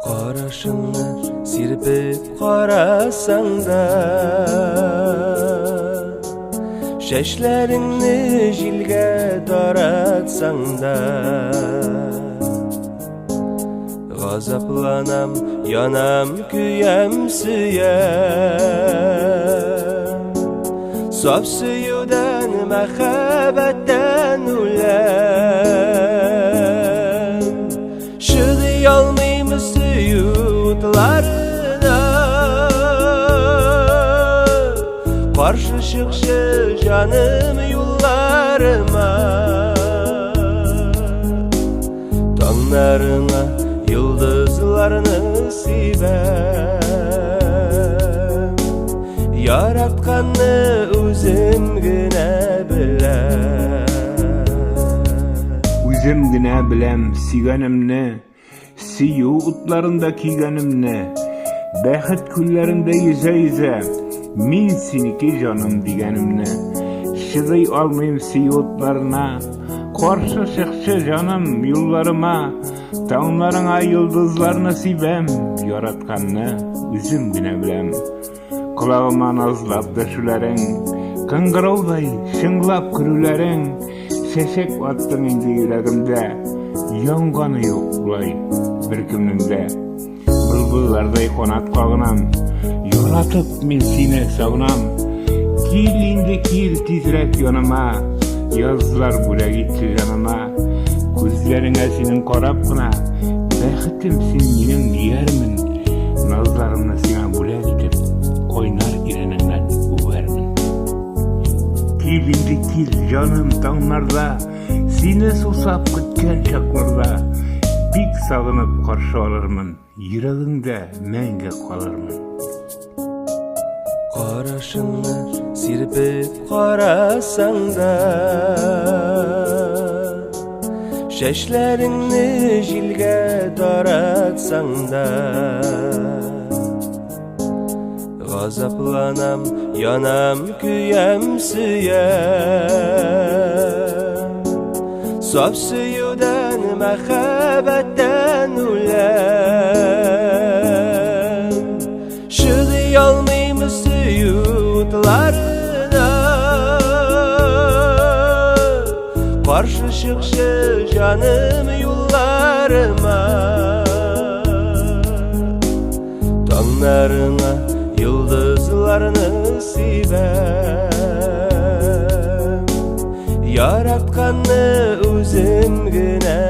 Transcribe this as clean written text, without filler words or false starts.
Карашыңны сирпеп карасаң да, чәчләреңне җилгә таратсаң да, газапланам, янам, көям, сөям. Саф сөюдән, мәхәббәттән үләм. Чыдый алмыйм сөю утларына, каршы чыкчы җаным юлларыма. Таңнарыңа йолдызларны сибәм, яратканны үзем генә беләм. Үзем генә беләм сөйгәнемне, сөю утларында көйгәнемне, бәхет күлләрендә йөзә-йөзә, мин синеке җаным дигәнемне. Чыдый алмыйм сөю утларына, каршы чыкчы җаным юлларыма, таңнарыңа йолдызларны сибәм, яратканны үзем генә беләм. Колагыма назлап дәшүләрең, кыңгыраудай чыңлап көлүләрең, чәчәк аттың инде йөрәгемдә, янганы юк болай беркемнең дә. Былбыллардай канат кагынам, яратып мин сине сагынам. Кил инде, кил тизрәк яныма, язлар бүләк итче җаныма. Күзләреңә синең карап кына, бәхетем син минем диярмен. Назларымны сиңа бүләк итеп, кайнар иренеңнән үбәрмен. Кил инде, кил, җаным, таңнарда, сине сусап көткән чакларда, бик сагынып каршы алырмын, йөрәгеңдә мәңге калырмын. Карашыңны сирпеп карасаң да, чәчләреңне җилгә таратсаң да, газапланам, янам, көям, сөям. Саф сөюдән, мәхәббәттән үләм. Чыдый алмыйм сөю утларына, каршы чыкчы җаным юлларыма. Таңнарыңа йолдызларны сибәм, яратканны үзем генә